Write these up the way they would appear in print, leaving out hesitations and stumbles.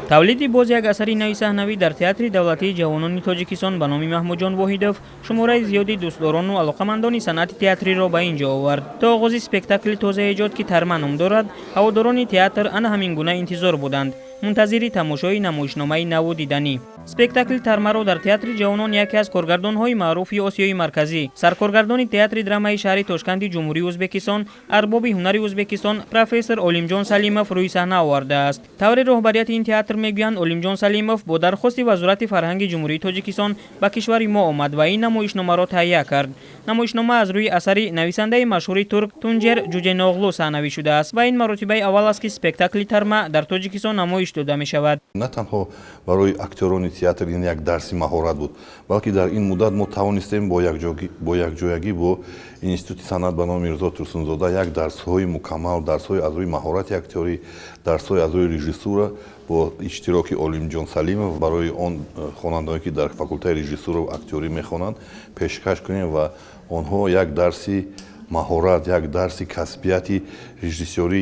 Тавлиди боз як асари нави саҳнавӣ дар Театри давлатии ҷавонони Тоҷикистон ба номи Маҳмудҷон Воҳидов шумораи зиёди дӯстдорону алоқамандони санъати театриро ба ин ҷо овард. То оғози спектакли тозаэҷод, ки «Тарма» ном дорад, ҳаводорони театр ана ҳамин гуна интизор буданд, мунтазири тамошои намоишномаи наву диданӣ. Спектакли «Тармаро» дар Театри ҷавонон яке аз коргардонҳои маъруфи Осиёи Марказӣ, саркоргардони Театри драмаи шаҳри Тошканди Ҷумҳурии Ӯзбекистон, арбоби ҳунари Ӯзбекистон, профессор Олимҷон Салимов рӯи саҳна овардааст. Тавре роҳбарияти ин театр мегӯянд, Олимҷон Салимов бо дархости Вазорати фарҳанги Ҷумҳурии Тоҷикистон ба кишвари мо омад ва ин намоишномаро таҳия кард. Намоишнома аз рӯи асари нависандаи машҳури турк Тунҷер Ҷуҷеноғлу саҳнавӣ шудааст ва ин маротибаи аввал аст, ки спектакли «Тарма» дар Тоҷикистон намоиш дода мешавад. На танҳо барои актёрони театр ин як дарси маҳорат буд, балки дар ин муддат мо тавонистем бо якҷоягӣ бо Институти санъат ба номи Мирзо Турсунзода як дарсҳои мукаммал, дарсҳои аз рӯи маҳорати актёрӣ, дарсҳои аз рӯи режиссура бо иштироки Олимҷон Салимов барои он хонандагоне, ки дар факултаи режиссура ва актёрӣ мехонанд, пешкаш кунем ва онҳо як дарси маҳорат, як дарси касбияти режиссёрӣ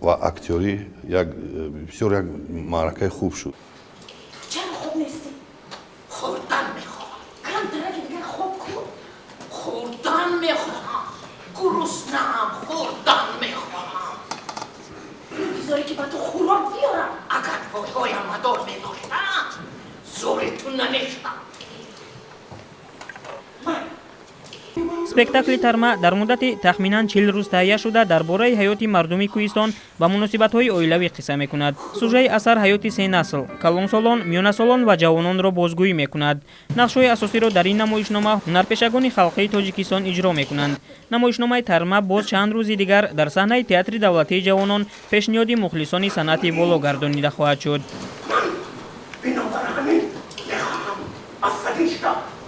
ва актёрӣ, як бисёр як маъракаи хуб шуд. Чаро хоб нестӣ? Хӯрдан мехоҳам. Камтараки дигар хоб кун. Хӯрдан мехоҳам, гуруснаам, хӯрдан мехоҳам. Бигзоре, ки ба ту хӯрок биёрам. Агар пойҳоям мадор медоштам, зори ту намешудам. Ман Спектакли «Тарма» дар муддати тахминан 40 рӯз таҳия шуда, дар бораи ҳаёти мардуми кӯҳистон ва муносибатҳои оилавӣ қисса мекунад. Сужаи асар ҳаёти се насл: калонсолон, миёнасолон ва ҷавононро бозгӯӣ мекунад. Нақшҳои асосиро дар ин намоишнома ҳунарпешагони халқии Тоҷикистон иҷро мекунанд. Намоишномаи «Тарма» боз чанд рӯзи дигар дар саҳнаи Театри давлатии ҷавонон пешниҳоди мухлисони санъати боло гардонида хоҳад шуд. Ман бинобар ҳамин мехоҳам аввалин шуда.